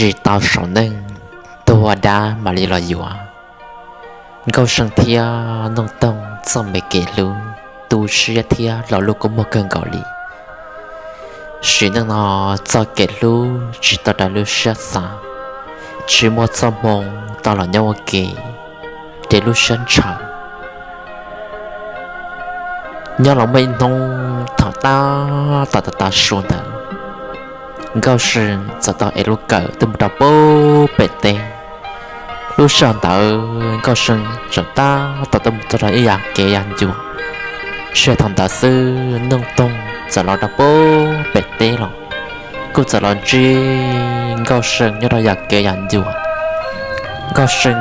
Tsis tau saum neej, tuag dab mam li los yuav. Nkauj See thiab Nooj Toog txoj me kev hlub tu siab thiab los lub kua muag kawg nkaus li. Sim neej no txoj kev hlub tsis tau raws lub siab xav, tsis muaj txoj hmoo tau los nyob ua ke, ces lub siab ntshaw. Nyob los muaj ib hnub thaum tab tom tav su ntawd, Nkauj See txawm tau ev lub kawm tuaj mus rau pem teb. Lub sij hawm ntawd Nkauj See tseem tab tom tuaj mus txog rau ib yam kev yam ncua. Tsis yog thaum ntawd xwb, Nooj Toog txawm los rau pem teb los, kuj txawm los ntsib Nkauj See nyob rau yam kev yam ncua. Nkauj See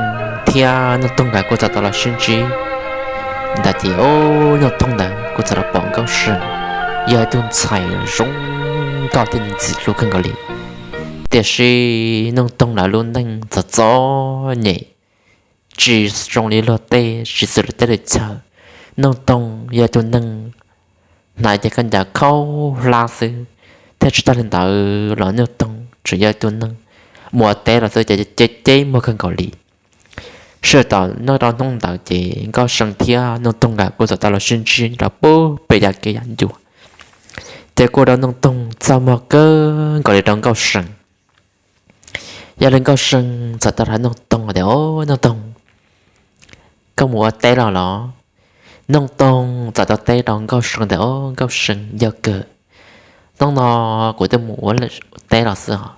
thiab Nooj Toog nkawd kuj txawm tau los sib ntsib ntawd ces, Nooj Toog ntawd kuj txawm los pom Nkauj See yog ib tug ntxhais zoo nkauj thiab ntxim hlub kawg nkaus li. Tiam sis Nooj Toog lawv lub neej txom txom nyem, tsis zoo li luag tej, tsis xws li teb li chaw. Nooj Toog yog tus neeg hnav cev khaub ncaws khaub hlab xwb, thiab tsis tag li ntawd los Nooj Toog tseem yog tus neeg mus ua teb los xwb ces ceb ceb muag kawg nkaus li. Sij hawm tom nyob rau hnub ntawd ces Nkauj See thiab Nooj Toog nkawd kuj txawm tau los sib ntsib rau pem yam kev yam ncua. Ces kuj ua rau Nooj Toog txaj muag kawg nkaus li rau Nkauj See. Yog li Nkauj See txawm tau hais Nooj Toog tias, Nooj Toog, koj mus ua teb los los? Nooj Toog txawm tau teb rau Nkauj See tias, Au, Nkauj See, yog kawg, hnub no kuv twb mus ua teb los xwb os.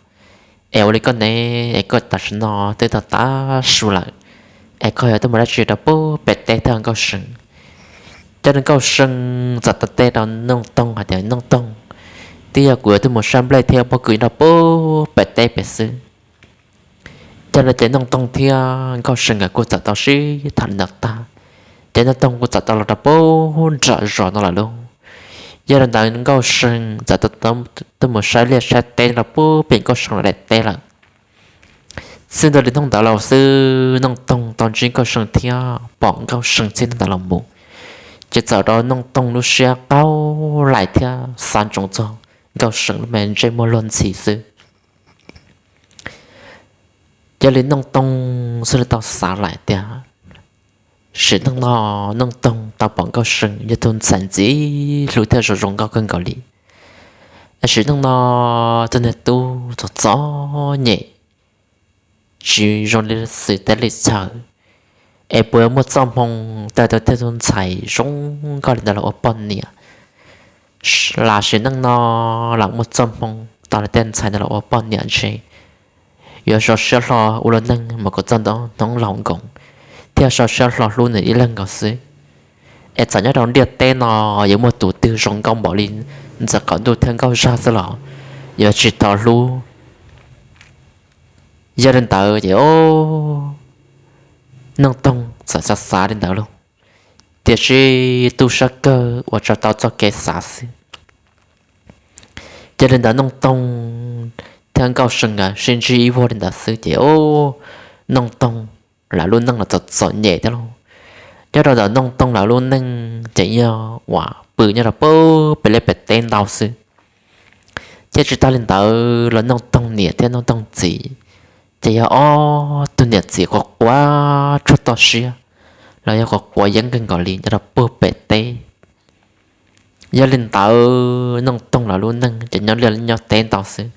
Es ua li koj ne, es koj tam sim no twb tau tav su lawm, es koj yuav tuaj mus dab tsi rau pem teb thiab Nkauj See? Ces Nkauj See txawm tau teb rau Nooj Toog hais tias, Nooj Toog, twb yog kuv yuav tuaj mus saib nplej thiab pob kws rau pem teb pem xwb. Ces no ces Nooj Toog thiab Nkauj See nkawd kuj txawm tau sib tham li ntawd tag, ces Nooj Toog kuj txawm tau los rau pem nram zos no lawm lauj. Yog li ntawd Nkauj See txawm tau tuaj mus saib liaj saib teb rau pem Nkauj See lawv daim teb lawm. Txij ntua li hnub ntawd los xwb Nooj Toog tau ntsib Nkauj See thiab pom Nkauj See txij hnub ntawd los mus, ces txawm rau Nooj Toog lub siab qaug lais thiab xav ntsoov txog Nkauj See lub me ntsej muag luag ntxhi xwb. Yog li Nooj Toog xwb li tau xav lais tias, sim neej no Nooj Toog tau pom Nkauj See yog tus ntxhais ntxim hlub thiab zoo zoo nkauj kawg nkaus li. Es sim neej no tus niag tub txom txom nyem, tsis zoo li xws teb li chaw, es puas muaj txoj hmoo tau tau tej tus ntxhais zoo nkauj li ntawd los ua poj niam? Lam sim neej no lam muaj txoj hmoo tau los tej ntxhais ntawd los ua poj niam ntshe yuav sau siab hlo ua lub neej mus kom txog ntua hnub laus nkoos, thiab sau siab hlo hlub nws ib leeg nkaus xwb. Es txawm nyob rau ntiaj teb no yuav muaj tus twg zoo nkauj npaum li Ntxawm Qaum Ntuj thiab Nkauj Zaj xwb los yuav tsis tau hlub. Yog li ntawd ces Nooj Toog txawm xav xav li ntawd lauj, tiam sis tub sab kawg ua tso tau txoj kev xav xwb. Yog li ntawd Nooj Toog thiab Nkauj See nkawd sib ntsib ib vuag li ntawd xwb ces Nooj Toog lawv lub neej los txom txom nyem thiab lauj. Nyob rau ntawm Nooj Toog lawv lub neej ces yog uas pw nyob rau pem liaj pem teb ntau xwb. Ces tsis tag li ntawd los Nooj Toog niam thiab Nooj Toog txiv ces yog ob tug niam txiv quav quav tshuaj toj siab los yog quav quav yeeb kawg nkaus li nyob rau puag pem teb. Yog li ntawd Nooj Toog lawv lub neej ces nyob liaj nyob teb ntau xwb,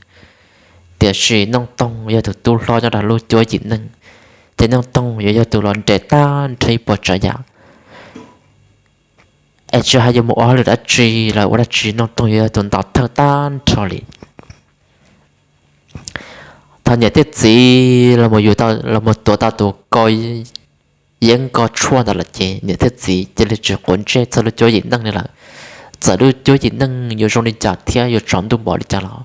tiam sis Nooj Toog yog tus tub hlob nyob rau lub cuab yim neej, ces Nooj Toog yuav yog tus los nres tag nrho ib puas tsav yam. Es tsis hais yuav mus ua hauj lwm dab tsi los ua dab tsi Nooj Toog yuav yog tus ntaus thawj tag nrho li. Thaum niam thiab txiv los mus tuav tau tus ko yeeb ko tshuaj ntawd lawm ces niam thiab txiv cia li tsis quav ntsej txog lub cuab yim neej li lawm. Txawm lub cuab yim neej yuav zoo li cas thiab yuav tsaus ntuj npaum li cas los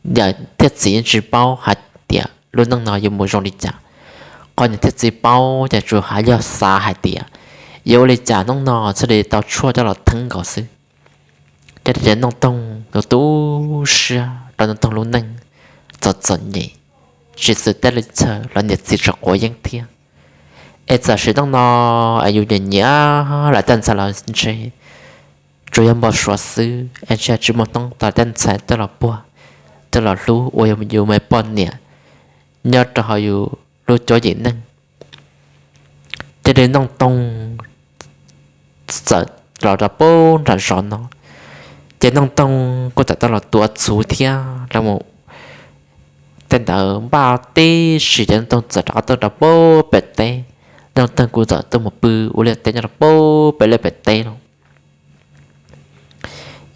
niam thiab txiv yeej tsis paub hais tias lub neej no yuav mus zoo li cas. Qhov niam thiab txiv paub ces tsuas hais yog xav hais tias yuav ua li cas hnub no thiaj li tau tshuaj coj los theeb nkaus xwb. Ces Nooj Toog tu siab rau Nooj Toog lub neej txom txom nyem, tsis xwm teb li chaw los niam txiv tseem quav yeeb thiab. Es txawm sim neej no es yus nyiam nyiam lawv tej ntxhais los ntshe tsuas yog npau suav xwb, es ntshe tsis muaj hnub tau tej ntxhais tuaj los puag, tuaj los hlub ua yus me poj niam, nyob rau hauv yus lub cuab yim neej. Ces li Nooj Toog txawm los rau pem nram zos no, ces Nooj Toog kuj txawm tau los tuav txhuv thiab los mus tej ntawd npaj tib si, ces Nooj Toog txawm rov qab tuaj rau pem teb. Nooj Toog kuj txawm tuaj mus pw ua liaj teb nyob rau pem liaj pem teb no.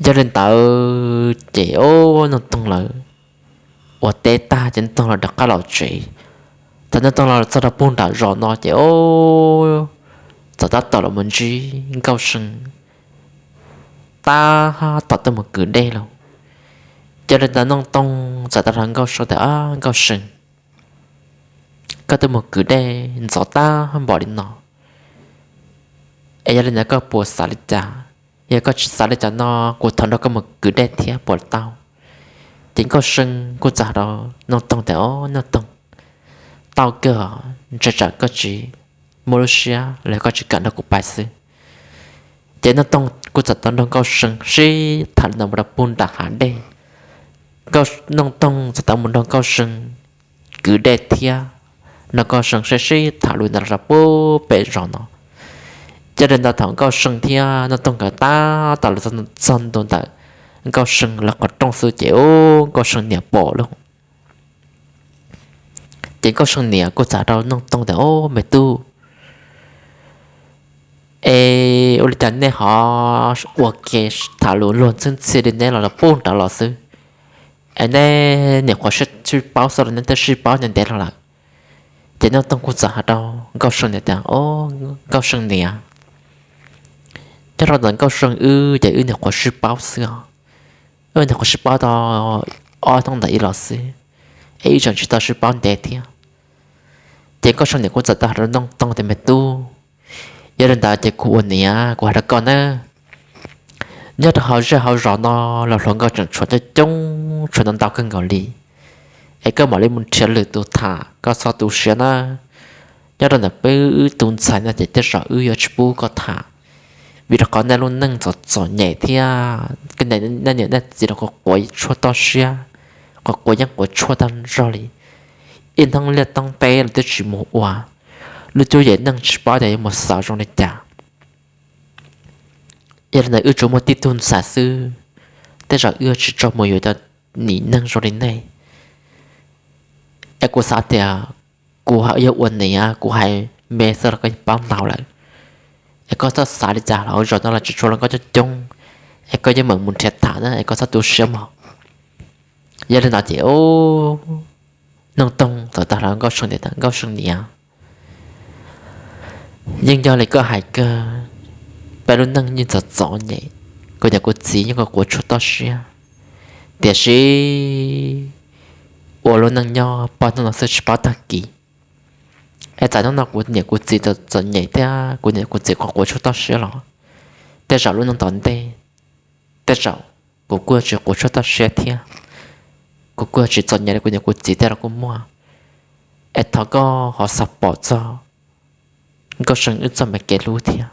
Yog li ntawd ces o, Nooj Toog lawv ua teb tag ces Nooj Toog lawv rov qab los tsev. Thaum Nooj Toog los txog rau pem nram zos no ces o, txawm tab tom los mus ntsib Nkauj See tab tom tuaj mus kwv dej lawm. Ces li ntawd Nooj Toog txawm tau hais rau Nkauj See tias, Nkauj See, koj tuaj mus kwv dej ntxov tag npaum li no, es yog li ntawd koj puas xav li cas? Yog koj tsis xav li cas no kuv thov nrog koj mus kwv dej thiab puas tau? Ces Nkauj See kuj txawm hais rau Nooj Toog tias, O Nooj Toog, tau kawg, ntshe tsam koj tsis muaj lub siab los koj tsis kam nrog kuv pais xwb. Ces Nooj Toog kuj txawm tau nrog Nkauj See sib tham li no mus rau pem nram hav dej. Nooj Toog txawm tau mus nrog Nkauj See kwv dej thiab nrog Nkauj See sib sib tham li no rau pem zos no. Ces li ntawd thaum Nkauj See thiab Nooj Toog nkawd tab tom los txog ntua ntawm Nkauj See lawv qhov rooj xwb ces o, Nkauj See niam pom lawm. Ces Nkauj See niam kuj txawm hais rau Nooj Toog tias, O me tub, es ua li cas nej ho ua ke tham lus luag ntxhi ntxhi li neb los pem nrad los xwb? Es neb nyuam qhuav sib paub xwb los neb twb sib paub ntev ntev los lawm? Ces Nooj Toog kuj txawm hais rau Nkauj See niam tias, O Nkauj See niam, nyob rau ntawm Nkauj See wb ces wb nyuam qhuav sib paub xwb os. Wb nyuam qhuav sib paub tau ob hnub ntawm ib los xwb, es wb tseem tsis tau sib paub ntev thiab. Ces Nkauj See niam kuj txawm tau hais rau Nooj Toog tias, Me tub, yog li ntawd ces kuv ua niam kuv hais rau koj nawb, nyob rau hauv zej hauv zos no los hluas nkauj tseem tshuav coob coob, tshuav ntau ntau kawg nkaus li. Es koj mam li mus nrhiav lwm tus tham, koj txhob tu siab nawb. Nyob rau ntawm peb wb tus ntxhais no ces tej zaum wb yuav tsis pub koj tham, vim rau qhov nej lub neej txom txom nyem thiab nej niam nej txiv los quav quav tshuaj toj siab, quav quav yeeb quav tshuaj tag zog li. Ib hnub liaj toob teb los twb tsis mus ua, lub cuab yim neej tsis paub tias yuav mus xav zoo li cas. Yog li ntawd wb tsuas muaj tib tug ntxhais xwb, tej zaum wb tsis tso mus yuav cov nim neeg zoo li nej. Es kuv xav tias kuv yuav ua niam kuv hais me xwb los koj yeej paub ntau lawm. Es koj txhob xav li cas, hauv zos no los tseem tshuav hluas nkauj coob coob, es koj yeej meem mus nrhiav tham na, es koj txhob tu siab mog. Yog li no ces Nooj Toog txawm tau hais rau Nkauj See tias, Nkauj See niam, yeej yog li koj hais kawg, peb lub neej yeej txom txom nyem, kuv niam kuv txiv yeej quav quav tshuaj toj siab, tiam sis ua lub neej nyob poj hnub no xwb tsis paub tag kis. Es txawm hnub no kuv niam kuv txiv txom txom nyem thiab kuv niam kuv txiv quav quav tshuaj toj siab los, tej zaum lub neej tom ntej, tej zaum kuv kuj tsis quav tshuaj toj siab thiab, kuv kuj tsis txom nyem li kuv niam kuv txiv tej los kuj muaj. Es thov koj ho xav pom txog Nkauj See wb txoj me kev hlub thiab.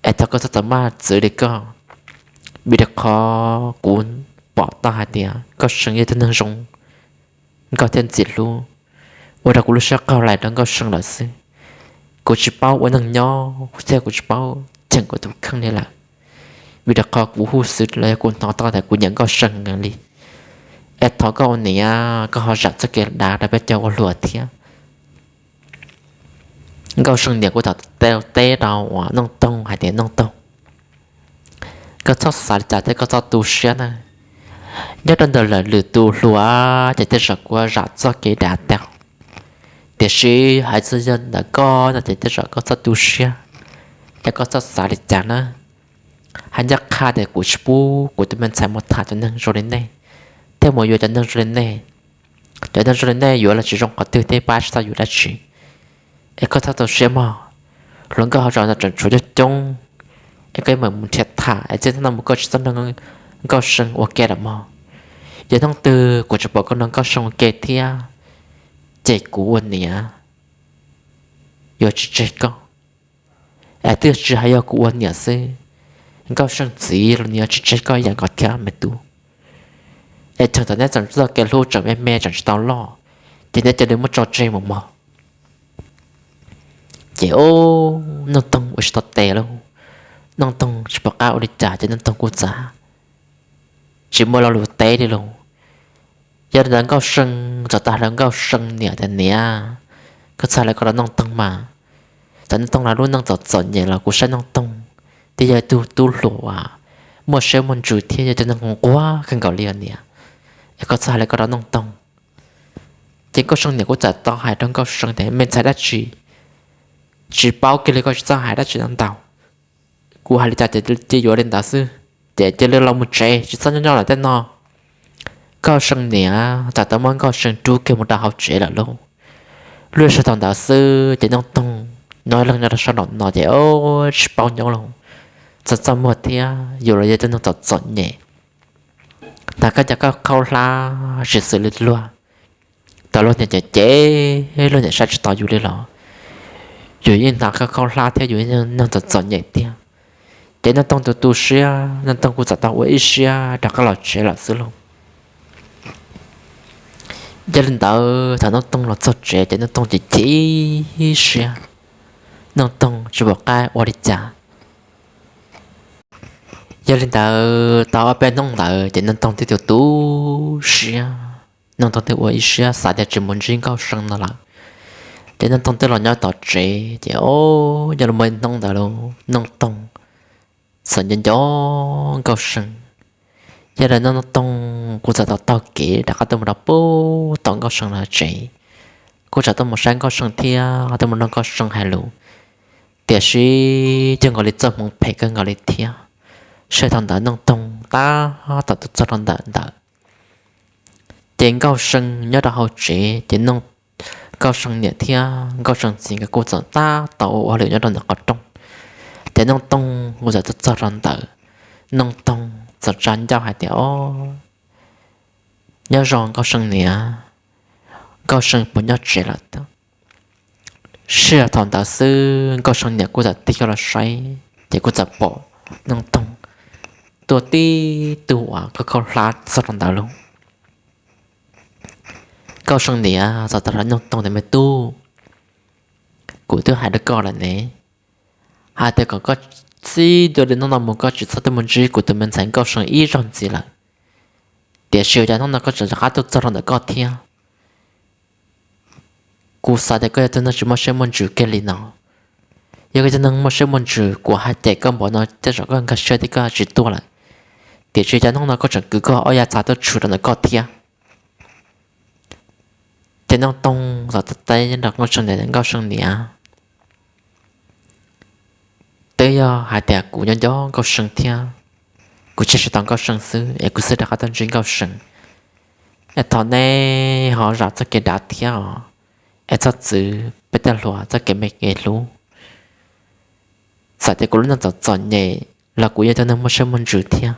Es thov koj txhob txav maj txwv li koj, vim rau qhov kuv pom tau hais tias Nkauj See yog tus neeg zoo nkauj thiab ntxim hlub, ua rau kuv lub siab qaug lais rau Nkauj See lawm xwb. Kuv tsis paub ua neeg nyob thiab kuv tsis paub cheem kuv tus kheej li lawm, vim rau qhov kuv huj xwv los yog kuv hnov tau tias kuv nyiam Nkauj See heev li. Es thov koj ua niam koj ho zam txoj kev dav rau peb cov ua hluas thiab. Nkauj See niam kuj tau teb rau uas Nooj Toog hais tias, Nooj Toog, koj txhob xav li cas thiab koj txhob tu siab na. Nyob rau ntawm lawv lwm tus hluas ces tej zaum kuv zam txoj kev dav tau, tiam sis hais txog yog ntawm koj no ces tej zaum koj txhob tu siab, es koj txhob xav li cas na. Hais ncaj qha tias kuv tsis pub kuv tus me ntxhais mus tham cov neeg zoo li nej, thiab mus yuav cov neeg zoo li nej. Cov neeg zoo li nej yuav los tsis zoo qhov twg thiab pab tsis tau yus dab tsi. Es koj txhob tu siab mog, hluas nkauj hauv zos no tseem tshuav coob coob, es koj yeej meem mus nrhiav tham es txij hnub no mus koj tsis txhob nrog Nkauj See ua ke lawm mog. Yog hnub twg kuv tseem pom koj nrog Nkauj See ua ke thiab, ces kuv ua niam yuav tsis tseg koj. Es twb tsis hais yog kuv ua niam xwb, Nkauj See txiv los nws yuav tsis tseg koj ib yam nkaus thiab me tub. Es thaum ntawd neb tseem txoj kev hlub tseem me me tseem tsis tau loj, ces neb cia li muab tso tseg mus mog. Ces o, Nooj Toog ua tsis tau tes lauj, Nooj Toog tsis pom qab ua li cas ces Nooj Toog kuj txawm tsis muaj lo lus teb li lauj. Yog li ntawd Nkauj See txawm tau hais rau Nkauj See niam tias, Niam, koj txhob hais li ko rau Nooj Toog mas. Txawm Nooj Toog los lub neej txom txom nyem los kuv saib Nooj Toog twb yog ib tug tub hluas uas muaj siab muaj ntsws thiab yog ib tug neeg nquag kawg nkaus li os niam. Es koj txhob hais li ko rau Nooj Toog. Ces Nkauj See niam kuj txawm tau hais rau Nkauj See tias, Me ntxhais dab tsi, tsis paub kiag li, koj tsis txhob hais dab tsi ntau. Kuv hais li cas ces cia yuav li ntawd xwb, ces cia li los mus tsev, tsis txhob nyob nyob lawm tej no. Nkauj See niam txawm tau muab Nkauj See rub kiag mus rau hauv tsev lawm lauj. Lub sij hawm thaum ntawd xwb ces Nooj Toog nyob leej nyob rau sab nraum no ces o, tsis paub nyob lauj, txaj txaj muag thiab yus los yog ib tug neeg txom txom nyem. Tag koj cov khaub hlab tsis xws li luag, tau luag niam cem cem, luag niam saib tsis taus yus li los yus yeej hnav khaub hlab thiab yus yeej neeg txom txom nyem tiag. Ces Nooj Toog tu tu siab, Nooj Toog kuj txawm tau ua ib siab rov qab los tsev lawm xwb lauj. Yog li ntawd thaum Nooj Toog los txog tsev ces Nooj Toog chim chim siab, Nooj Toog tsis pom qab ua li cas. Yog li ntawd tau ob peb hnub ntawd ces Nooj Toog twb tu tu siab, Nooj Toog twb ua ib siab xav tias tsis mus ntsib Nkauj See no lawm. Ces Nooj Toog twb los nyob tom tsev ces o, yog li muaj ib hnub ntawd lauj, Nooj Toog txawm nco nco Nkauj See. Yog li Nooj Toog kuj txawm tau taug kev rov qab tuaj mus rau puag tom Nkauj See lawv tsev, kuj txawm tuaj mus saib Nkauj See thiab tuaj mus nrog Nkauj See hais lus. Tiam sis cuag nkaus li txoj hmoov phem kawg nkaus li thiab. Sij hawm thaum ntawd Nooj Toog tab tom tuaj txog rau ntawm ntawd, ces Nkauj See nyob rau hauv tsev ces Nkauj See niam thiab Nkauj See txiv nkawd kuj txawm tab tom ua hauj lwm nyob rau ntawm qhov rooj. Ces Nooj Toog kuj txawm tuaj txog rau ntawd, Nooj Toog txawm tsa ncauj hais tias, O, nyob zoo Nkauj See niam, Nkauj See puas nyob tsev lawm? Sij hawm thaum ntawd xwb Nkauj See niam kuj txawm tig kiag los saib ces kuj txawm pom Nooj Toog tuaj tib tug uas khaub khaub hlab txog rau ntawd lauj. Nkauj See niam txawm tau hais rau Nooj Toog tias, Me tub, kuv twb hais rau koj lawm ne, hais tias kom koj txij ntua li hnub no mus koj tsis txhob tuaj mus ntsib kuv tus me ntxhais Nkauj See ib zaug ntxiv lawm, tiam sis ua cas hnub no koj tseem rov qab tuaj txog rau ntawm koj thiab? Kuv xav tias koj yog tus neeg tsis muaj siab muaj ntsws kiag li no. Yog koj yog tus neeg muaj siab muaj ntsws kuv hais cem koj npaum no tej zaum koj nkag siab tias koj tsis tuaj lawm, tiam sis cas hnub no koj tseem kwv koj ob yav txha tuaj tshwm rau ntawm koj thiab? Ces Nooj Toog txawm teb rau Nkauj See tias, Nkauj See niam, twb yog hais tias kuv nco nco Nkauj See thiab kuv cia tsis tau Nkauj See xwb es kuv thiaj rov qab tuaj ntsib Nkauj See. Es thov neb ho zam txoj kev dav thiab os, es txhob txwv peb tej hluas txoj kev me kev hlub. Txawm tias kuv lub neej txom txom nyem los kuv yog tus neeg muaj siab muaj ntsws thiab.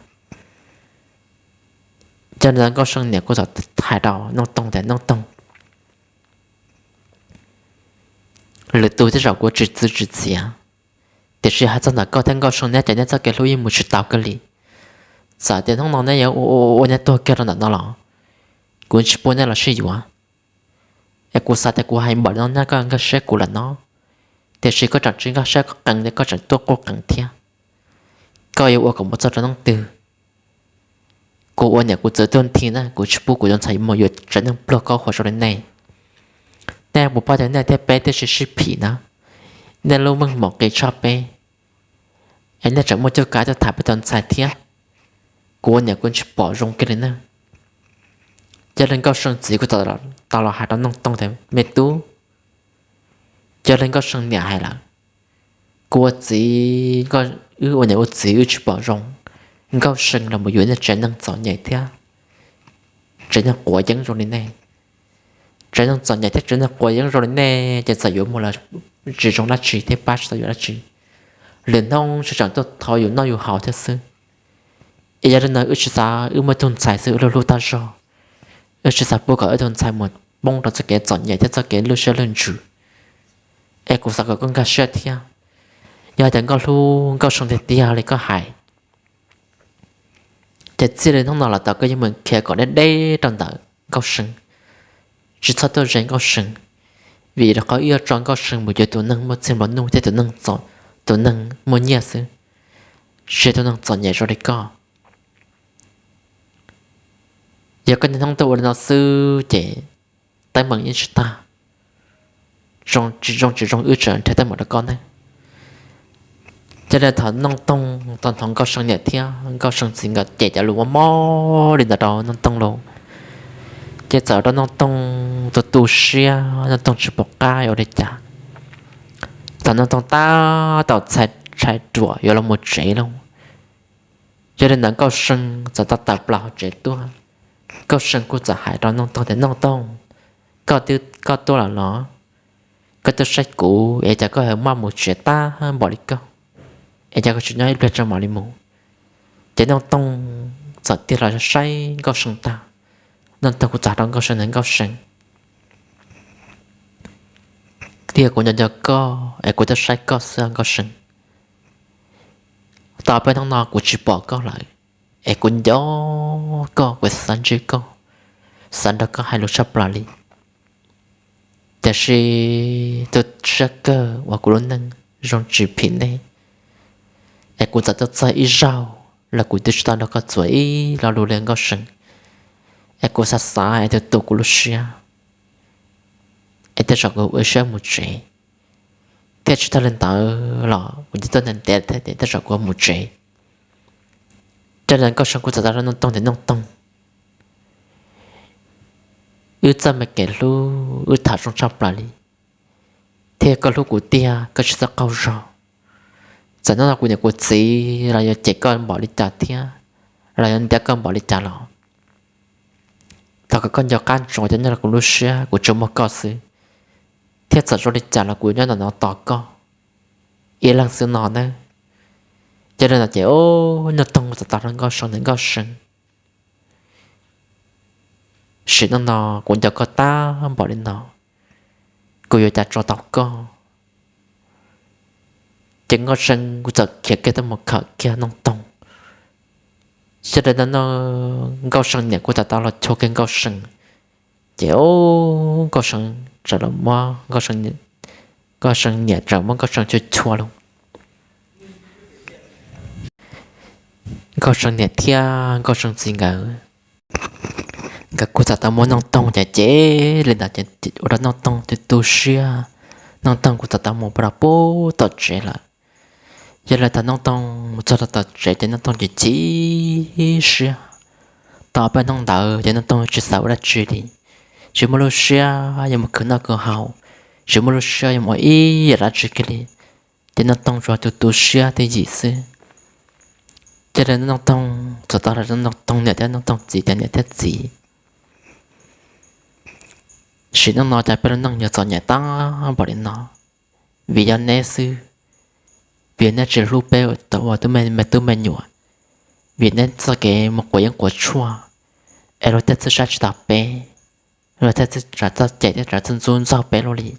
Yog li ntawd Nkauj See niam kuj txawm hais rau Nooj Toog tias, Nooj Toog, lwm tus tej zaum kuv tsis txwv tsis txiav, tiam sis hais txog ntawm koj thiab Nkauj See neb ces neb txoj kev hlub yeej mus tsis tau kiag li. Txawm tias hnub no neb yuav ua ua ua neb tuag kiag rau ntawm no los kuv tsis pub neb los sib yuav. Es kuv xav tias kuv hais npaum li no nyob koj nkag siab kuv lawm no, tiam sis koj tseem tsis nkag siab, koj qees thiab koj tseem tuaj quaj qees thiab. Koj yuav ua kom mus txog rau hnub twg? Kuv ua niam kuv txwv tuag nthi na, kuv tsis pub kuv tus ntxhais mus yuav tsev neeg pluag khaub huam zoo li nej. Nej puas paub tias nej thiab peb twb sib sib phim na, nej lub meej mom qis tshaj peb, es nej tseem muaj cuab kav tuaj tham peb tus ntxhais thiab. Kuv ua niam kuv tsis pom zoo kiag li na. Yog li Nkauj See txiv kuj tau los hais rau Nooj Toog tias, Me tub, yog li Nkauj See niam hais lawm, kuv ua txiv, wb ua niam ua txiv wb tsis pom zoo Nkauj See los mus yuav nej tsev neeg txom nyem thiab tsev neeg quav yeeb zoo li nej. Tsev neeg txom nyem thiab tsev neeg quav yeeb zoo li nej ces txawm yuav mus los tsis zoo dab tsi thiab pab tsis tau yus dab tsi. Lwm hnub tseem tuaj thov yus noj yus haus thiab xwb. Es yog li ntawd wb tsis xav, wb muaj ib tug ntxhais xwb wb hlub hlub tag zog, wb tsis xav pub kom wb tus ntxhais mus poob rau txoj kev txom nyem thiab txoj kev lwj siab lwj ntsws. Es kuv xav kom koj nkag siab thiab. Yog tias koj hlub Nkauj See tiag tiag li koj hais, ces txij li hnub no los tau koj yeej mus khiav kom deb deb rau ntawm Nkauj See. tsis txhob tuaj ze Nkauj See, vim rau qhov wb yuav tso Nkauj See mus yuav tus neeg muaj txiag nplua nuj thiab tus neeg txom, tus neeg muaj nyiaj xwb, tsis yog tus neeg txom nyem zoo li koj. Yog koj niaj hnub tuaj ua li no xwb ces teeb meem yeej tsis tag. Zoo tsis zoo wb tseem nrhiav teeb meem rau koj ne. Ces li thaum Nooj Toog tau hnov Nkauj See niam thiab Nkauj See txiv nkawd cem cov lus mob mob li ntawd rau Nooj Toog lauj, ces txawm rau Nooj Toog tu tu siab, Nooj Toog tsis pom qab yuav ua li cas. Thaum Nooj Toog tab tom txhais ruam yuav los mus tsev lauj, yog li ntawd Nkauj See txawm tau tawm plaws hauv tsev tuaj. Nkauj See kuj txawm hais rau Nooj Toog tias, Nooj Toog, koj twb koj tuaj lawm los? Koj tuaj saib kuv es cas koj ho maj mus tsev tag npaum li koj, es cas koj tsis nyob ib pliag tso mam li mus? Ces Nooj Toog txawm tig los saib Nkauj See tag, Nooj Toog kuj txawm hais rau Nkauj See tias, Nkauj See, tiag kuv nco nco koj es kuv tuaj saib koj xwb Nkauj See. Tau peb hnub no kuv tsis pom koj lawm, es kuv nco koj, kuv xav ntsib koj, xav nrog koj hais lus tshaj plaws li. Tiam sis tus siab kawg uas kuv lub neej zoo tsis phim nej, es kuv txawm tuaj txog ib zaug los kuv twb tsis tau nrog koj txuas ib lo lus li Nkauj See. Es kuv xav xav es tus tu kuv lub siab, es tej zaum kuv ua siab mus tsev, thiab tsis tag li ntawd los kuv twb tuaj ntev ntev thiab, tej zaum kuv mus tsev. Ces li Nkauj See kuj txawm tau rau Nooj Toog tias, Nooj Toog, wb txoj me kev hlub wb tham zoo tshaj plaws li, thiab koj hlub kuv tiag, koj tsis txhob qaug zog. Txawm hnub no kuv niam kuv txiv los yuav cem koj npaum li cas thiab, los yuav ntiab koj npaum li cas los, thov kom koj nco qab ntsoov tias nyob rau kuv lub siab kuv tsuas muaj koj xwb, thiab txawm zoo li cas los kuv nyob ntawm no tos koj ib leeg xwb no nawb. Ces li no ces Nooj Toog txawm tau rau Nkauj See tias, Nkauj See, sim neej no kuv nco koj tag npaum li no, kuv yuav ua cas tso tau koj? Ces Nkauj See kuj txawm khiav kiag tuaj mus khawm kiag Nooj Toog. Yog li ntawd no Nkauj See niam kuj txawm tau los chua kiag Nkauj See. Ces Nkauj See txawm los muab Nkauj See niam txawm muab Nkauj See chua chua lauj. Nkauj See niam thiab Nkauj See txiv nkawd, nkawd kuj txawm tau muab Nooj Toog cem cem li ntawd ces ua rau Nooj Toog tu tu siab, Nooj Toog kuj txawm tau mus rau puag tom tsev lawm. Yog li thaum Nooj Toog mus txog rau tom tsev ces Nooj Toog chim chim siab. Tau ob peb hnub ntawd ces Nooj Toog tsis xav ua dab tsi li, tsis muaj lub siab yuav mus khwv noj khwv haus, tsis muaj lub siab yuav mus ua ib yam dab tsi kiag li. Ces Nooj Toog tsuas tu tu siab twj ywm xwb. Ces li Nooj Toog txawm tau hais rau Nooj Toog niam thiab Nooj Toog txiv tias, niam thiab txiv, sim neej no cas peb lub neej yuav txom nyem tag npaum li no? Vim yog neb xwb, vim yog neb tsis hlub peb ua tub me tub me nyuam, vim neb txoj kev mus quav yeeb quav tshuaj, es luag tej txawj saib tsis taus peb, luag tej txawj cem thiab txawj ntxub ntxaug peb luaj li.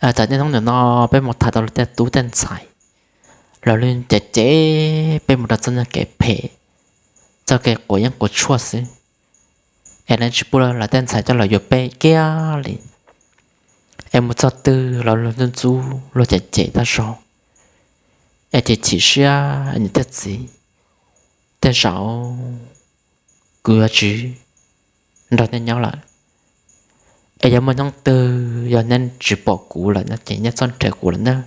Txawm niaj hnub nim no peb mus tham tau luag tej tub tej ntxhais, los luag cem cem peb mus rau txoj kev phem, txoj kev quav yeeb quav tshuaj xwb, es lawv tsis pub luag tej ntxhais coj los yuav peb kiag li. Es mus txog twg los luag ntxub ntxub luag cem cem tag zog, es chim chim siab niam thiab txiv. Tej zaum kuv yuav tsis nrog nej nyob lawm, es yog muaj hnub twg yog neb tsis pom kuv lawm no ces neb txhob nrhiav kuv lawm nawb.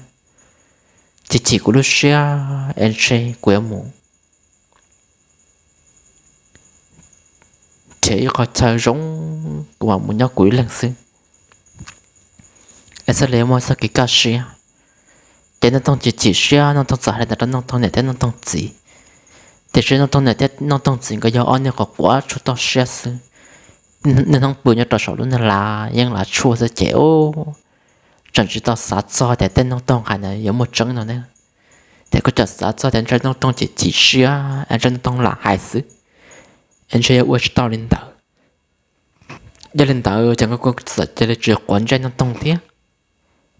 Chim chim kuv lub siab es ntshe kuv yuav mus nrhiav ib qho chaw zoo, kuv mam mus nyob kuv ib leeg xwb, es thiaj li muaj txoj kev kaj siab. Ces Nooj Toog chim chim siab, Nooj Toog txawm hais li ntawd rau Nooj Toog niam thiab Nooj Toog txiv. Tiam sis Nooj Toog niam thiab Nooj Toog txiv nkawd yog ob niag quav quav tshuaj toj siab xwb, niaj hnub pw nyob rau saum lub niag lav yeeb lav tshuaj xwb ces tseem tsis tau xav txog tias tej Nooj Toog hais ntawd yuav muaj tseeb no ne. Ces kuj tseem xav txog tias ntshe Nooj Toog chim chim siab es ntshe Nooj Toog lam hais xwb, es ntshe yuav ua tsis tau li ntawd. Yog li ntawd ces nkawd kuj txawm cia li tsis quav ntsej Nooj Toog thiab.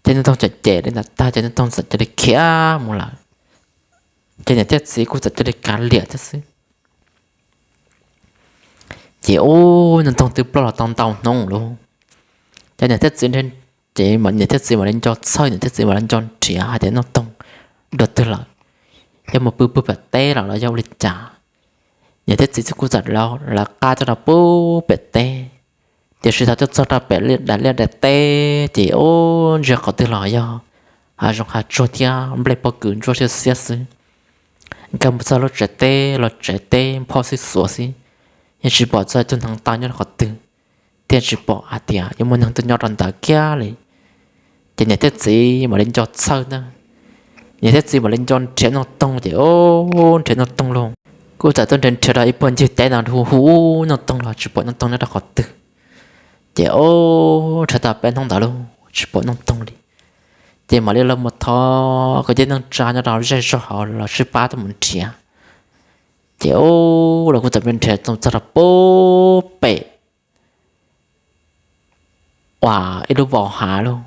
Ces Nooj Toog cem cem li ntawd tag ces Nooj Toog txawm cia li khiav mus lawm. Ces niam thiab txiv kuj txawm cia li kav liam thiab xwb. Ces ub, Nuj Toog twb ploj los tau ntau hnub lauj. Ces niam thiab txiv, ces niam thiab txiv mam li nco txhawj, niam thiab txiv mam li nco nrhiav hais tias Nuj Toog dua twg lawm, yog mus pw puag pem teb lawm los yog ua li cas. Niam thiab txiv kuj txawm lawv qab coj rau puag pem teb. Tiam sis thaum twb txog rau pem daim liaj daim teb ces ub, ntsia qhov twg los yog hav zoov hav tsuag thiab nplej pob kws ntsuab xiab xiab xwb. Nkag mus txog lub tsev teb los tsev teb nphob xib xuav xwb, yeej tsis pom txog tus hneev taw nyob rau qhov twg, thiab tsis pom hais tias yuav muaj neeg tuaj nyob rau ntawd kiag li. Ces niam thiab txiv mam li nco txhawj ntag, niam thiab txiv mam li nco nrhiav Nuj Toog ces ub, nrhiav Nuj Toog lauj. Kuj txawm tuaj nrhiav nrhiav rau ib puag ncig teb no hu hu Nuj Toog los tsis pom Nuj Toog nyob rau qhov twg. Ces ub, nrhiav tau peb hnub ntawd lauj tsis pom Nuj Toog li. Ces mam li los mus thov kom tej neej tsa nyob rau zej zog hauv los sib pab tuaj mus nrhiav. Ces ub, lawv kuj txawm nrhiav txog rau puag pem uas ib lub vos hav lauj.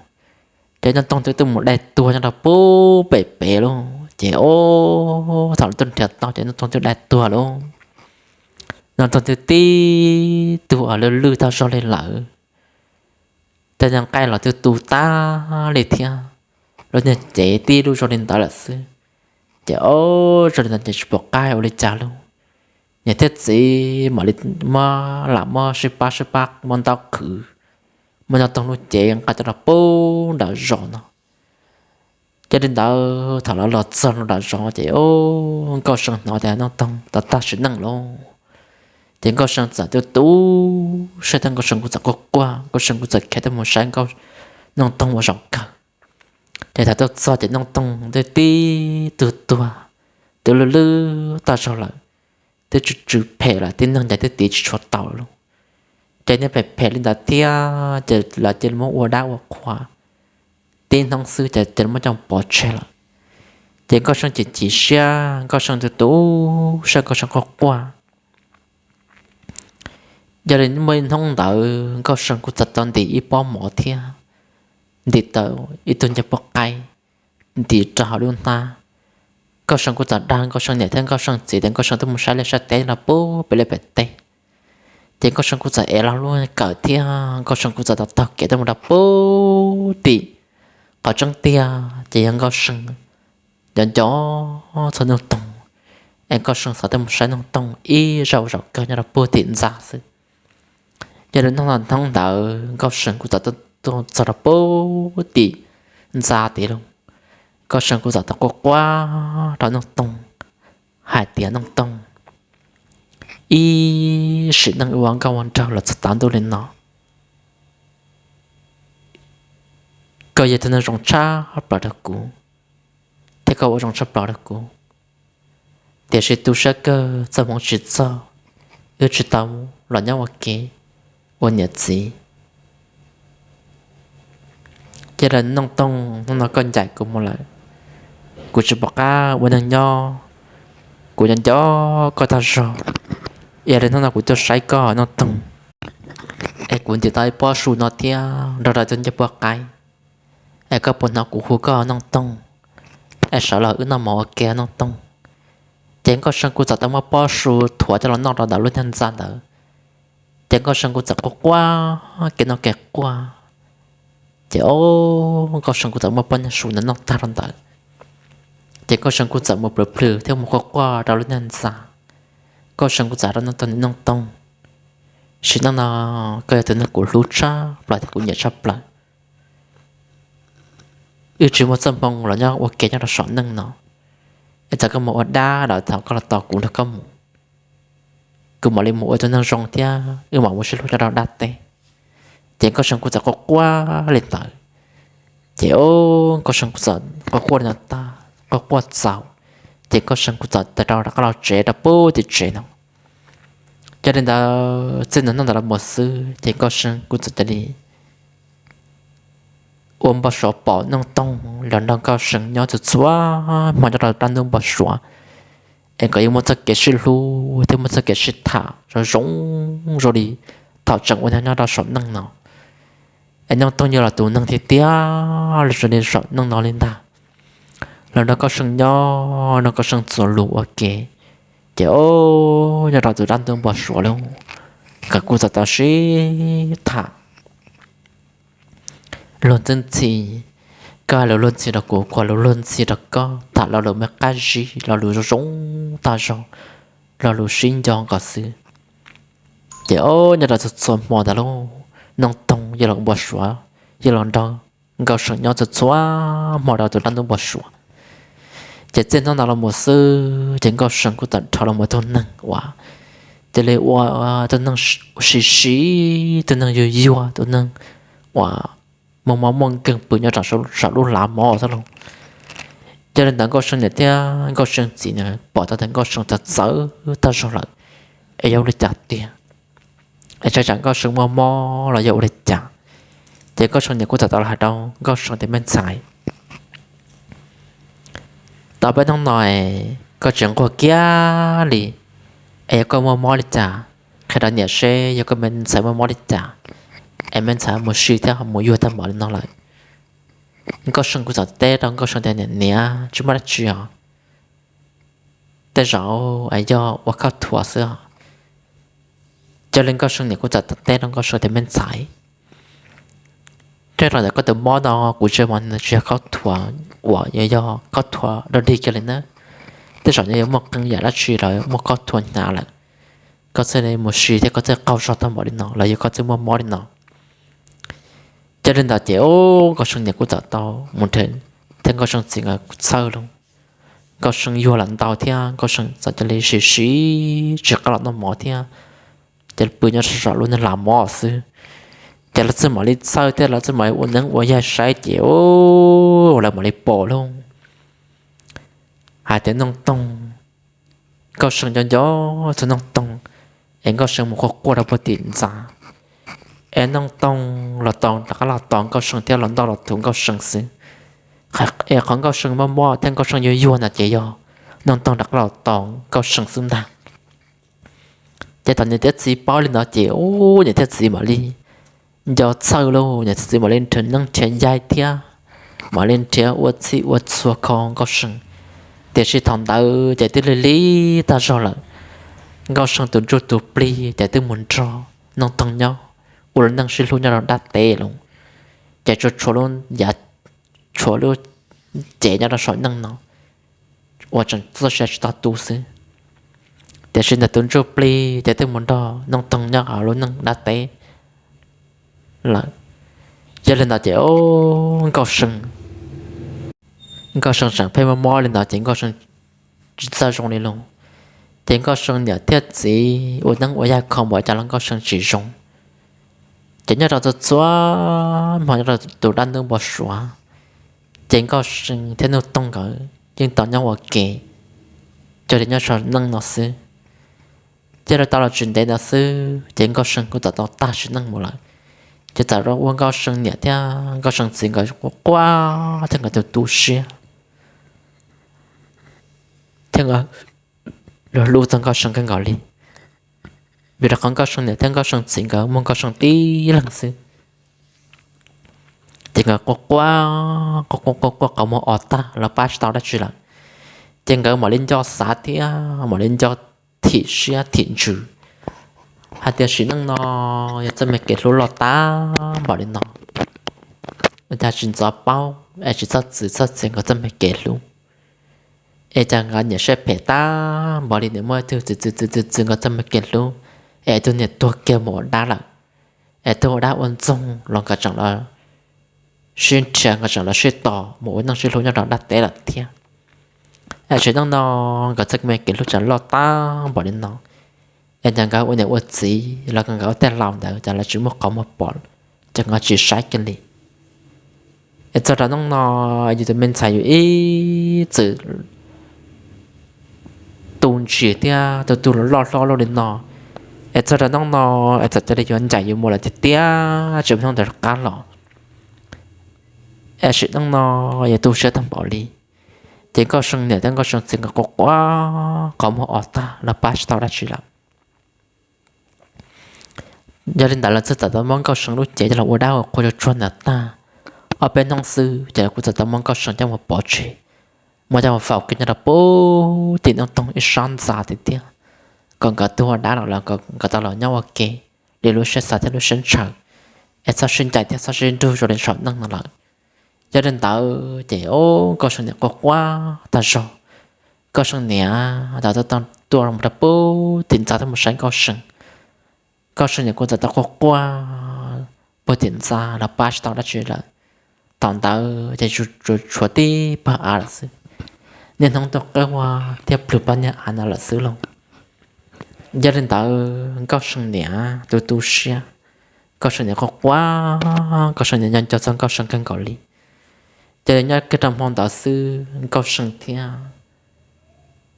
Ces Nuj Toog twb tuaj mus dai tuag nyob rau puag pem pem lauj. Ces ub, thaum lawv tuaj nrhiav tau ces Nuj Toog twb dai tuag lauj. Nuj Toog twb tib tug uas lwj lwj tag zog li lawm. Tej nyuag nqaij los twb tu tag li thiab. Lub niag cev tib lub zoo li ntawd lawm xwb. Ces ub, zoo li ntawd ces tsis pom qab ua li cas lauj. Niam thiab txiv mam li muab, lam muab sib pab sib pab muab ntaub qhwv, muab Nuj Toog lub cev nqa coj rau puag nram zos no. Ces li ntawd thaum lawv los txog nram zos ces ub, Nkauj See hnov tias Nuj Toog tau tag sim neej lauj. Ces Nkauj See txawm tu tu siab thiab Nkauj See kuj txawm quaj quaj, Nkauj See kuj txawm khiav tuaj mus saib Nuj Toog ua zaum kawg. Ces thaum tuaj txog ces Nuj Toog twb tib tug tuag, twb lwj lwj tag zog lawm, twb tsw tsw phem lawm, tib neeg ncaim twb tiv tsis tshua tau lawm lauj. Ces niag phem phem li ntawd thiab ces lawv cia li muab ua dab ua qhua tib hnub xwb ces cia li muab coj pov tseg lawm. Ces Nkauj See chim chim siab, Nkauj See tu tu siab, Nkauj See quaj quaj. Yog li muaj ib hnub ntawd Nkauj See kuj txawm tau ntim ib pob mov thiab ntim tau ib tug ncej puab qaib ntim rau hauv lub hnab. Nkauj See kuj txawm dag Nkauj See niam thiab Nkauj See txiv tias Nkauj See twb mus saib liaj saib teb rau puag pem liaj pem teb. Ces Nkauj See kuj txawm ev los lub kawm thiab Nkauj See kuj txawm taug taug kev tuaj mus rau puag tim. Qhov tseeb tiag ces yog Nkauj See nco nco txog Nuj Toog, es Nkauj See xav tuaj mus saib Nuj Toog ib zaug zaum kawg nyob rau puag tim ntxa xwb. Yog li hnub no hnub ntawd Nkauj See kuj txawm tuaj txog rau puag tim ntxa tid lauj. Nkauj See kuj txawm tau quaj quaj rau Nuj Toog hais tias Nuj Toog, ib sim neej wb ua nkauj ua nraug los txog tav ntuj li no, koj yog tus neeg zoo tshaj plaws rau kuv, thiab koj ua zoo tshaj plaws rau kuv. Tiam sis tu siab kawg txoj hmoov tsis txog, wb tsis tau los nyob ua ke ua niam txiv. Cia li Nuj Toog, hnub no koj ncaim kuv mus lawm, kuv tsis pom qab ua neeg nyob, kuv nco nco koj tag zog. Yog li hnub no kuv tuaj saib koj Nuj Toog, es kuv ntim tau ib pob su no thiab nrog rau tus ncej puab qaib, es koj puas hnov kuv hu koj Nuj Toog, es sawv los wb noj mov ua ke Nuj Toog. Ces Nkauj See kuj txawm tau muab pob su thuav coj los noj rau ntawm lub niag ntxa ntawd. Ces Nkauj See kuj txawm quaj quaj kev noj kev quaj. Ces o, Nkauj See kuj txawm muab pob niag su ntawd noj tag rau ntawd. Ces Nkauj See kuj txawm mus plhws plhws thiab mus quaj quaj rau lub niag ntxa. Nkauj See kuj txawm rau Nuj Toog tias Nuj Toog, sim neej no koj yog tus neeg kuv hlub tshaj plaws thiab kuv nyiam tshaj plaws. Wb tsis muaj txoj hmoo los nyob ua ke nyob rau saum neej no, es txawm koj mus ua dab lawm thaum koj los tos kuv nrog koj mus, kuv mam li mus ua tus neeg zoo thiab wb mam ua sib hlub nyob rau dab teb. Ces Nkauj See kuj txawm quaj quaj li ntawd. Ces o, Nkauj See kuj txawm quaj quaj li no tag, quaj quaj txaus, ces Nkauj See kuj txawm taug rau rov qab los tsev rau puag tim tsev no. Yog li ntawd txij ntawm hnub ntawd los mus xwb ces Nkauj See kuj txawm cia li ua npau suav pom Nuj Toog los nrog Nkauj See nyob txhua txhua hmo nyob rau dab ntub npau suav, es kom yeej muaj txoj kev sib hlub thiab muaj txoj kev sib tham zoo zoo, zoo li thaum tseem ua neeg nyob rau saum neej no. Es Nuj Toog yog los tus neeg tiag tiag li zoo li saum neej no li ntag. Los nrog Nkauj See nyob, nrog Nkauj See txuas lus ua ke, ces o, nyob rau tus dab ntub npau suav lauj, nkawd kuj txawm tau sib tham luag ntxhi ntxhi, koj hais lus luag ntxhi rau kuv, kuv hais lus luag ntxhi rau koj, tham lo lus me qab zib, lo lus zoo zoo tag zog, lo lus sib nco nkaus xwb. Ces o, nyob rau txhua txhua hmo ntawd lauj, Nooj Toog yog los npau suav, yog los nrog Nkauj See nyob txhua txhua hmo rau tus dab ntub npau suav. Ces txij hnub ntawd los mus xwb ces Nkauj See kuj txawm dhau los mus tus neeg uas cia li ua tus neeg siv siv, tus neeg yuag yuag, tus neeg uas muaj mob muaj nkeeg pw nyob rau saum lub lav mov xwb lauj. Yog li ntawd Nkauj See niam thiab Nkauj See txiv pom tau tias Nkauj See txawv txawv tag zog lawm, es yog ua li cas tiag, es tsam Nkauj See muaj mob los yog ua li cas. Ces Nkauj See niam kuj txawm tau los hais rau Nkauj See tias me ntxhais, tau peb hnub no koj tsis nquag kiag li, es yog koj muaj mob li cas, qhia rau niam seb yog koj me ntxhais muaj mob li cas, es me ntxhais mus si thiab ho mus yuag tag npaum li no lawm. Nkauj See kuj txawm teb rau Nkauj See tias niam niam, tsis muaj dab tsi os, tej zaum es yog ua khaub thuas xwb os. Yog li Nkauj See niam kuj txawm teb rau Nkauj See tias me ntxhais, tej zaum ntawm koj tus mob no kuv ntsia mas nws tsis yog khaub thuas uas yog khaub thuas dog dig kiag li na, tej zaum nws yuav muaj qee yam dab tsi los muaj khaub thuas hnyav lawm, koj thiaj li mus si thiab koj thiaj qaug zog tag npaum li no los yog koj thiaj muaj mob li no. Yog li ntawd ces Nkauj See niam kuj txawm tau mus nrhiav thiab Nkauj See txiv nkawd txhawj lauj. Nkauj See yuag lawm ntau thiab Nkauj See txawm cia li siv siv tsis qab los noj mov thiab, ces pw nyob saum lub niag lav mov xwb. Ces lawv txawm mam li txhawj thiab lawv txawm mam li ua neeb ua yaig saib ces lawv mam li pom lauj, hais tias Nooj Toog, Nkauj See nco nco txog Nooj Toog, es Nkauj See mus quaj quaj rau puag tim ntxa, es Nooj Toog los tos, rov qab los tos Nkauj See thiab los ntaj los thuv Nkauj See xwb. Es qhov Nkauj See mob mob thiab Nkauj See yuag yuag no ces yog Nooj Toog rov qab los tos Nkauj See xwb ntag. Ces thaum niam thiab txiv paub li no ces niam thiab txiv mam li nco txhawj lauj, niam thiab txiv mam li nrhiav neeb nrhiav yaig thiab mam li nrhiav ua txhij ua txhua kho Nkauj See. Tiam sis thaum ntawd ces twb lig lig tag zog lawm, Nkauj See tus ntsuj tus plig ces twb mus nrog Nooj Toog nyob ua lub neej sib hlub nyob rau dab teb lauj. Ces tsuas tshuav lub yav, tshuav lub cev nyob rau saum neej no uas tseem txoj sia tsis tau tu xwb. Tiam sis ntawm tus ntsuj plig ces twb mus nrog Nooj Toog nyob hauv lub neej dab teb lawm. Yog li ntawd ces Nkauj See, Nkauj See tseem pheej mob mob li ntawd ces Nkauj See tsis txawj zoo li lauj. Ces Nkauj See niam thiab txiv ua neeb ua yaig kho npaum cas los Nkauj See tsis zoo. Ces nyob rau txhua txhua hmo nyob rau tus dab ntub npau suav, ces Nkauj See thiab Nooj Toog nkawd yeej tau nyob ua ke cuag li nyob saum neej no xwb. Ces lawv tau los tsis ntev ntawd xwb ces Nkauj See kuj txawm tau tag sim neej mus lawm. Ces txawm ua Nkauj See niam thiab Nkauj See txiv nkawd quaj quaj thiab nkawd tu tu siab thiab nkawd hlub txog Nkauj See kawg nkaus li, vim rau qhov Nkauj See niam thiab Nkauj See txiv nkawd muaj Nkauj See tib leeg xwb. Ces nkawd quaj quaj quaj quaj quaj quaj qhov muag os tag los pab tsis tau dab tsi lawm. Ces nkawd mam li nco xav thiab mam li nco thim siab thim ntsws hais tias sim neej no yog txoj me kev hlub loj tag npaum li no, cas tsis ntxov paub es tsis txhob txwv txhob txwv nkawd txoj me kev hlub, es cas nkawd niam siab phem tag npaum li niam muaj ib tug txwv txwv txwv txwv nkawd txoj me kev hlub, es tus niam tuag kiag mus ua dab lawm, es tuag ua dab ua ntxoog los nkawd tseem los sib nrhiav nkawd tseem los sib tos mus ua neej sib hlub nyob rau dab teb lawm thiab. Es sim neej no nkawd txoj me kev hlub tseem loj tag npaum li no, es cas nkawd ua niam ua txiv los nkawd ua tej laus ntawd cas lawv tsis muaj qhov muag pom, ces nkawd tsis saib kiag li. Es txog rau hnub no yus tus me ntxhais yus ib txwm tu ntsis thiab tu tu loj hlob luaj li no, es txog rau hnub no es txawm cia li yuav ncaim yus mus lawm tiag tiag tsis muaj hnub ntawd rov qab los. Es sim neej no yus tu siab tag npaum li. Ces Nkauj See niam thiab Nkauj See txiv nkawd quaj quaj qhov muag os tag los pab tsis tau dab tsi lawm. Yog li ntawd lawv txawm txawm tau muab Nkauj See lub cev coj los ua dab ua qhua tsuag tsuag ntawd tag ob peb hnub xwb ces lawv kuj txawm tau muab Nkauj See coj mus pov tseg, muab coj mus faus kiag nyob rau puag tim Nooj Toog ib sab ntxa tiag tiag, kom nkawd tuag ua dab los nkawd tau los nyob ua ke. li lub siab xav thiab lub siab ntshaw, es txhob sib ncaim thiab txhob sib nrug zoo li saum neej no lawm. Yog li ntawd ces o, Nkauj See niam quaj quaj tag zog. Nkauj See niam tau tuaj mus rau puag tim ntxa tuaj mus saib Nkauj See. Nkauj See niam kuj txawm tau quaj quaj puag tim ntxa los pab tsis tau dab tsi lawm. Thaum ntawd ces tsuas tshuav tib pawg av lawm xwb. Niaj hnub tuaj qab ua thiab plhws pab niag av no lawm xwb lauj. Yog li ntawd Nkauj See niam tu tu siab, Nkauj See niam quaj quaj, Nkauj See niam nco nco txog Nkauj See kawg nkaus li. Ces nyob kiag rau hmo ntawd xwb Nkauj See thiab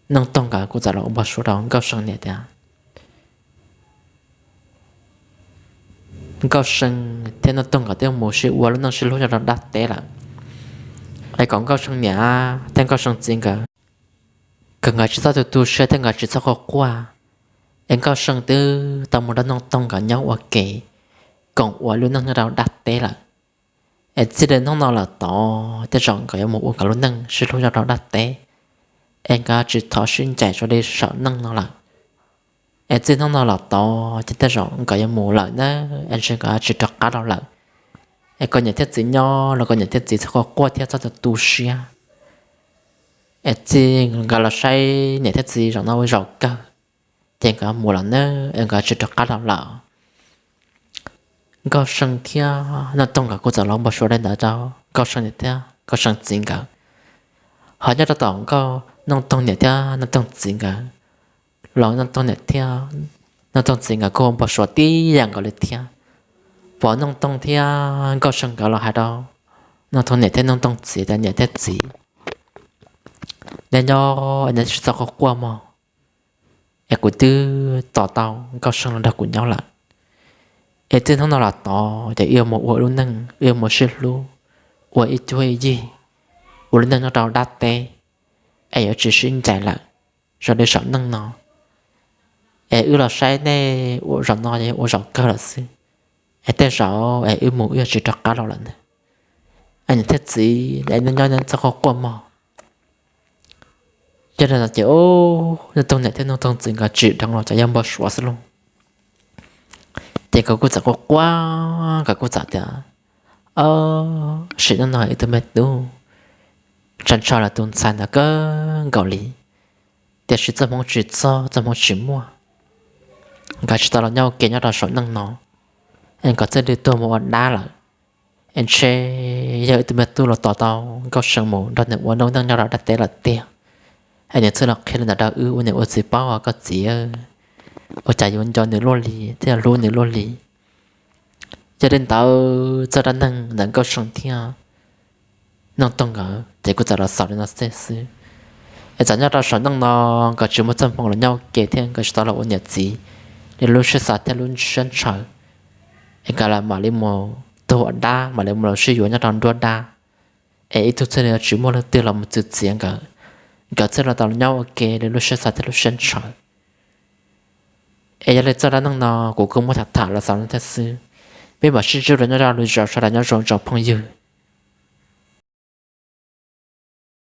Nuj Toog nkawd kuj txawm los ua npau suav rau Nkauj See niam tias Nkauj See thiab Nuj Toog nkawd twb mus sib ua lub neej sib hlub nyob rau dab teb lawm. Es kom Nkauj See niam thiab Nkauj See txiv nkawd, kom nkawd tsis txhob tu tu siab thiab nkawd tsis txhob quaj quaj. Es Nkauj See twb tau mus nrog Nuj Toog nkawd nyob ua ke koom ua lub neej nyob rau dab teb lawm. Es txij li hnub no lawm tod tej zaum nkawd yuav mus ua nkawd lub neej sib hlub nyob rau dab teb, es nkawd tsis thov sib ncaim zoo li saum neej no lawm. Es txij hnub no los tod ces tej zaum nkawd yuav mus lawm na, es ntshe nkawd tsis rov qab los lawm. Es kom niam thiab txiv nyob los kom niam thiab txiv txhob quaj quaj thiab txhob tu tu siab. Es txij nkawd los saib niam thiab txiv zaum no ua zaum kawg, ces nkawd mus lawm na, es nkawd tsis rov qab los lawm. Nkauj See thiab Nuj Toog nkawd kuj txawm los npau suav li ntawd rau Nkauj See niam thiab Nkauj See txiv nkawd. Ho nyob rau tom Nkauj, Nuj Toog niam thiab Nuj Toog txiv nkawd los Nuj Toog niam thiab Nuj Toog txiv nkawd kuj npau suav tib yam nkaus li thiab. Pom Nuj Toog thiab Nkauj See nkawd los hais rau Nuj Toog niam thiab Nuj Toog txiv tias niam thiab txiv, neb nyob es neb tsis txhob quaj quaj mog, es kuv twb tos tau Nkauj See los nrog kuv nyob lawm. Es txij hnub no los tod ces wb yuav mus ua lub neej, wb yuav mus sib hlub, ua ib cuab ib yig, ua lub neej nyob rau dab teb, es yuav tsis sib ncaim lawm zoo li saum neej no. Es wb los saib nej ua zaum no es ua zaum kawg lawm xwb, es tej zaum es wb mus wb yuav tsis rov qab los lawm na. Es niam thiab txiv, es nej nyob nej txhob quaj quaj mog. Yog li no ces Nuj Toog niam thiab Nuj Toog txiv nkawd tsim dheev los cov yawg npau suav xwb lauj. Ces nkawd kuj txawm quaj quaj, nkawd kuj txawm tias, sim neej no ib tug me tub, tsam ntshaw los tus ntxhais ntawd kawg nkaus li, tiam sis txoj hmoov tsis txog txoj hmoov tsis muaj, nkawd tsis tau los nyob ua ke nyob rau saum neej no, es nkawd thiaj li tuag mus ua dab lawm. Es ntshe yog ib tug me tub los tos tau Nkauj See mus nrog nws ua lub neej nyob rau dab teb lawm tiag, es nws thiaj los qhia li ntawd rau wb ua niam ua txiv paub os koj txiv, ua cas yuav nco nws luaj li thiab hlub nws luaj li. Yog li ntawd txoj dab neeg ntawm Nkauj See thiab Nuj Toog nkawd ces kuj txawm los xaus li no xwb. Es txawm nyob rau saum neej no nkawd tsis muaj txoj hmoo los nyob ua ke thiab nkawd tsis tau los ua niam txiv li lub siab xav thiab lub siab ntshaw, es nkawd mam li mus tuag ua dab, mam li mus los sib yuav nyob rau nruab dab, es ib tug thiaj li tsis muaj leej twg los mus txwv txiav nkawd, nkawd thiaj li tau los nyob ua ke li lub siab xav thiab lub siab ntshaw. Es yog li txoj dab neeg no kuv kuj muab tham tham los xaus li no thiab xwb. Peb mam sib ntsib dua nyob rau lwm zaus, sawv daws nyob zoo tsoom phooj ywg.